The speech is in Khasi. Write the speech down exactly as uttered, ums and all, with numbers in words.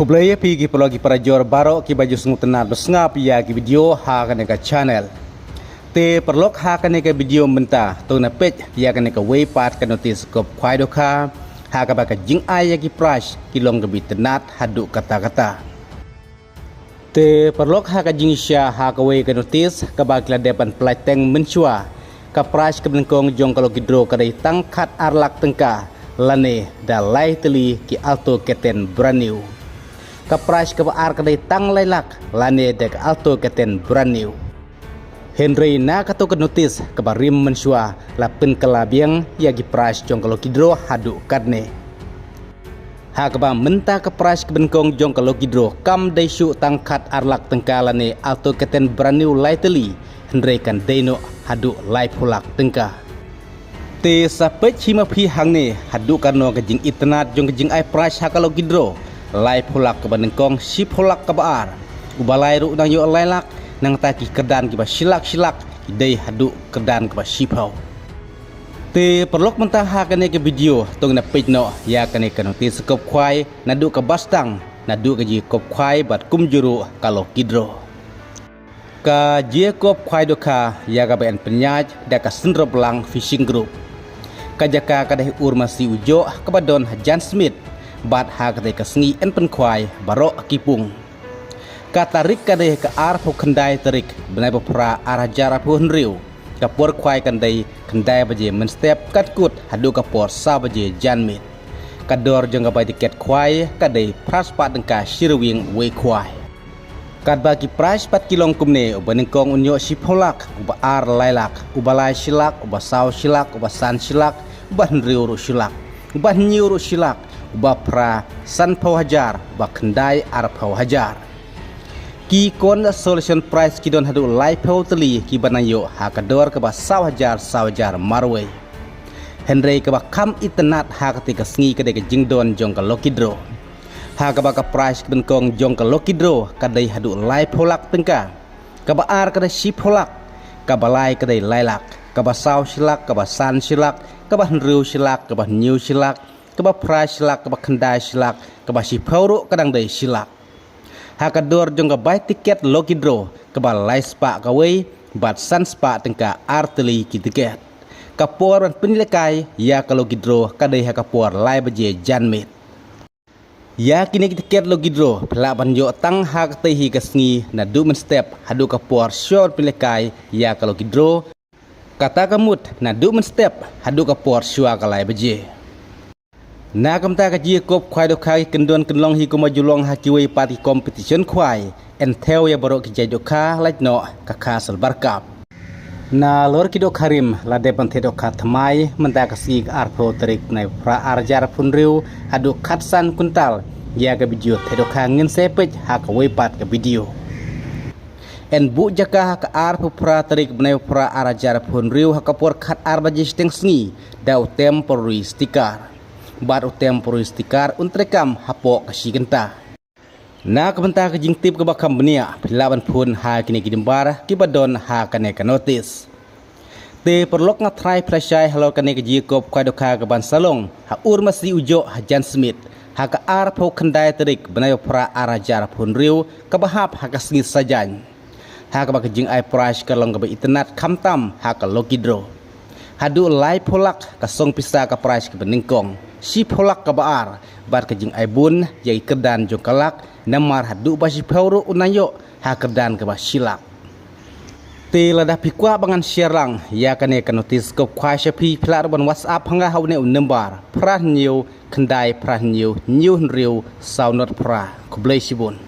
Khublei ïa phi ki paralok ki parajor baroh kiba ju sngewtynnad bad sngap ïa ki video ha kane ka channel. Te paralok, ha kane ka video mynta to ngin peit ïa kane kawei pat ka notice kop khwai dohkha ha kaba ka jingai ïa ki prize ki long kaba itynnad haduh katta katta. Te paralok, ha ka jingshisha ha kawei ka notice kaba ki la dep ban pynlait teng mynshuwa, ka prize kaba nyngkong jong ka lucky draw ka dei tang khat ar lak tyngka lane da lai tylli ki Alto K ten brand new. Ka prize kaba ar ka dei tang lai lak lane da ka Alto K ten brand new. Hynrei na kato ka notice kaba rim mynshuwa la pynkylla biang ïa ki prize jong ka lucky draw haduh katne. Ha kaba mynta ka prize kaba nyngkong jong ka lucky draw kam dei shuh tang khat ar lak tyngka lane Alto K ten brand new lai tylli, hynrei kan dei noh haduh laiphew lak tyngka. Te sa peit hi ma phi hangne haduh katno ka jingitynnad jong ka jingai prize ha ka lucky draw. Laiphew lak kaba nyngkong, shiphew lak kaba ar. Uba lai ruh u nang ïoh lai lak, nangta ki kyrdan kiba shi lak shi lak ki dei haduh kyrdan kaba shiphew. Te paralok, mynta ha kane ka video to ngin peit noh ïa kane ka notice kop khwai, naduh kaba sdang, naduh ka jingkop khwai bad kumjuh ruh ka lucky draw. Ka jingkop khwai dohkha ïa kaba yn pynïaid da ka Synroplang Fishing Group. Ka jaka ka dei ha Urmasi Ujoh kaba don ha Jan Smit, bad ha katei ka sngi yn pynkhwai baroh ki pung. Ka tarik ka dei ka arphew khyndai tarik bnai ba phra ar hajar arphew hynriew. Ka por khwai kan dei khyndai baje mynstep, kan kut haduh ka por saw baje janmiet. Ka dor jong ka bai tiket khwai ka dei phra spah tyngka shi ryngwiang wei khwai. Katba ki prize pat ki long kumne, uba nyngkong un ïoh shiphew lak, uba ar lai lak, uba lai shi lak, uba saw shi lak, uba san shi lak, uba hynriew ruh shi lak, uba hynñiew ruh shi lak, uba phra sanphew hajar, uba khyndai arphew hajar. Ki consolation prize ki don haduh laiphew tylli kiba nang ïoh ha ka dor kaba saw hajar saw hajar marwei. Hynrei kaba kham itynnad ha katei ka sngi ka dei ka jingdon jong ka lucky draw. Ha kaba ka prize kaba nyngkong jong ka lucky draw ka dei haduh laiphew lak tyngka. Kaba ar ka dei shiphew lak. Kaba lai ka dei lai lak. Kaba saw shi lak, kaba san shi lak, kaba hynriew shi lak, kaba hynñiew shi lak, kaba phra shi lak, kaba khyndai shi lak, kaba shiphew ruh ka dang dei shi lak. Ha ka dor jong ka bai tiket lucky draw kaba lai spah kawei bad san spah tyngka ar tylli ki tiket. Ka por ban pynlehkai ïa ka lucky draw ka dei ha ka por lai baje janmiet. Ïa kine ki tiket lucky draw phi lah ban ïoh tang ha katei hi ka sngi naduh mynstep haduh ka por shuwa ban pynlehkai ïa ka lucky draw. Kata ka mut naduh mynstep haduh ka por shuwa ka lai baje. Na ka bynta ka jingkop khwai dohkha ki kyndon kynlong hi kumba ju long ha kiwei pat ki competition khwai. Yn thew ïa baroh ki jait dohkha lait noh ka Kha Silver Cup. Nalor ki dohkha rim la dep ban thied dohkha thymmai mynta ka sngi ka arphew tarik bnai ba phra ar hajar arphew hynriew haduh khatsan kuntal. Ïa ka video thied dohkha ngin sa peit ha kawei pat ka video. Yn buh jaka ha ka arphew phra tarik bnai ba phra ar hajar arphew hynriew ha ka por khat ar baje shiteng sngi da u temporary sticker. Bad u temporary sticker un treikam hapoh ka shi kynta. Na ka bynta ka jingtip kaba kham bniah phi lah ban phone ha kine ki number kiba don ha kane ka notice. Te paralok, nga tharai phi la shai halor kane ka jingkop khwai dohkha kaban sa long ha Urmasi Ujoh ha Jan Smit ha ka arphew khyndai tarik bnai ba phra ar hajar arphew hynriew kaba hap ha ka sngi Saitjaiñ. Ha kaba ka jingai prize ka long kaba itynnad khamtam ha ka lucky draw. Haduh laiphew lak ka song pisa ka prize kaba nyngkong, shiphew lak kaba ar, bad ka jingai bun ïa ki kyrdan jong ka lak, namar haduh ba shiphew ruh un nang ïoh ha kyrdan kaba shi lak. Te lada phi kwah ba ngan share lang ïa kane ka notice kop khwai sha phi, phi lah ruh ban WhatsApp ha nga ha une u number phra hynñiew khyndai phra hynñiew hynñiew hynriew saw nod phra. Khublei shibun.